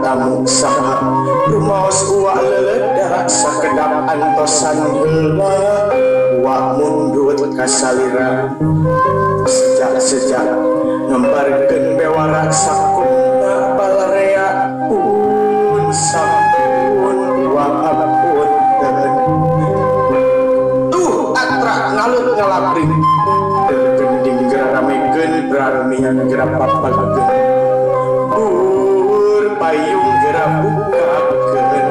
tamu saha rumaos uwa leledak sakedap antosan heula uwa mundut kasalira sejak-sejak ngembarkeun bewara sakumna balarea pun sampun uwa apunten tuh atra ngalut ngalabring gending geramekeun brarmian gerapapageun bur payung gerabukakeun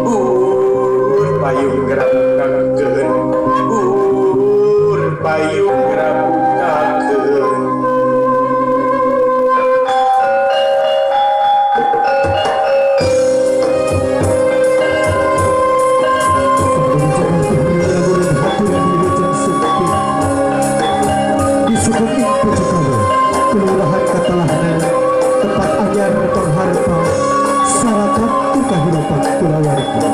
bur payung gerabukakeun bur payung gerabukakeun. Kelurahan Katalahna, tempat anyar pengharta, sarakat kahirupan kulawarga.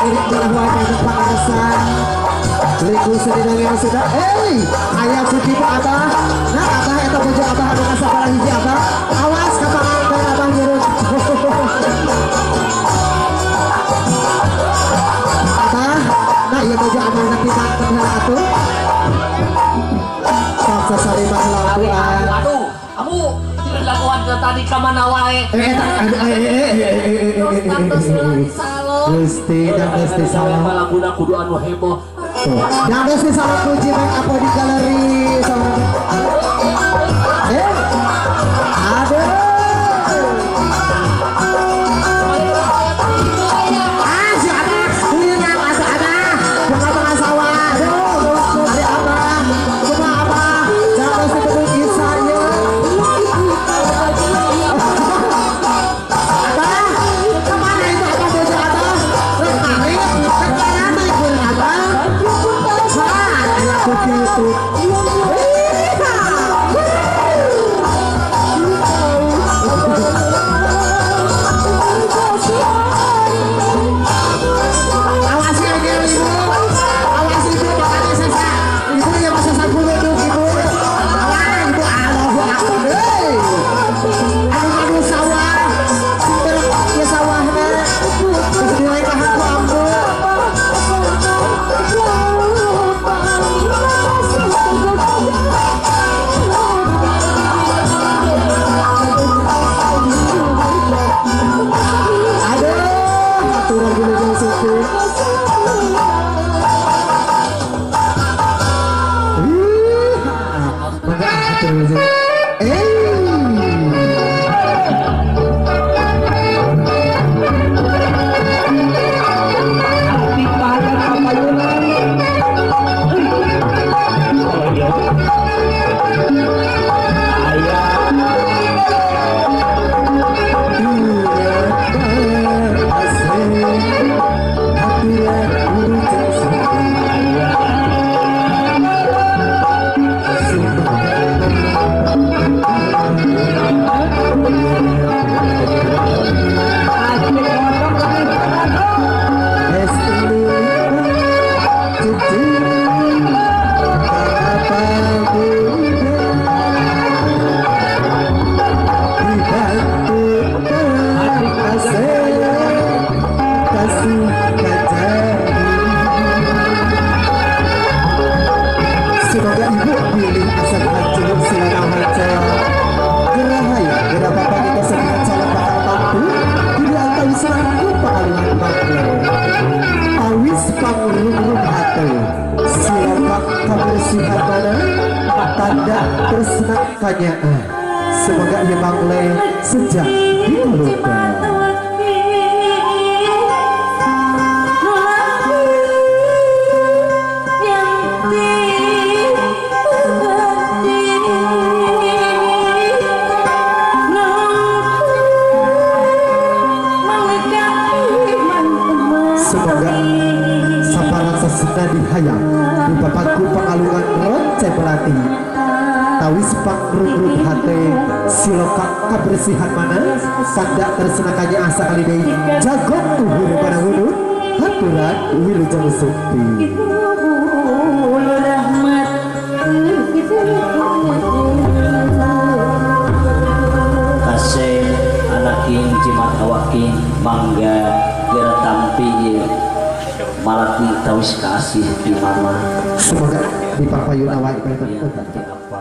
ngiring jalan wae pangaresan. Liku sedang yang sudah, ayah putih Pak Abah. Nah Abah eta bojo Abah anu kasabaraha hiji Abah. Awas ka panganten Abah nyurut. Abah, nah ieu bojo Abah nanti manten heula atuh. Sok sasalima lakuan. Aduh, kamu tidak lakukan ke tadi ka mana wae. Gusti dan Gusti salam. Laguna kudu anu heboh. Dan Gusti salam puji make up di galeri sama. Aduh. Ah, si Abah, kuliah asa Abah. Bukan sawah. Aduh, ari Abah. Kumaha Abah? Jangan Gusti kudu kisah ieu. Abah, kemana itu Abah bojo Abah? Rek naik, rek naik kuring Abah. Aku gitu. Awas ya ibu, awas ibu makanya sesa. Ibu ya masa sagu ibu. Awas ibu, Allahu Akbar. Aduh sawah, sumber ya sawahna. Terus dilengkahan ku ambu. Aduh, aturan dulu jauh suku. Maka aturan jauh. Semoga ibu pilih asal hancur silakan hancur gerahaya gerah bapak kita sehat calon bakal mampu tidak atau serangku pangaluan makna awis pangrung hati silakan kebersihan mana tanda tresna kanyaah semoga ia mangle sejak diperlukan. Semoga saparan sesena dihayang di bapakku pangalungan ronce melati tawis pangrung hate siloka kebersihan mana tanda tersenakannya asa kali deui jagong tuhur pada wudud haturan wilujeng sukti. Kasih anaking jimat awaking mangga geura tampi malaki tawis kasih di mama. Semoga di papayun awak apa.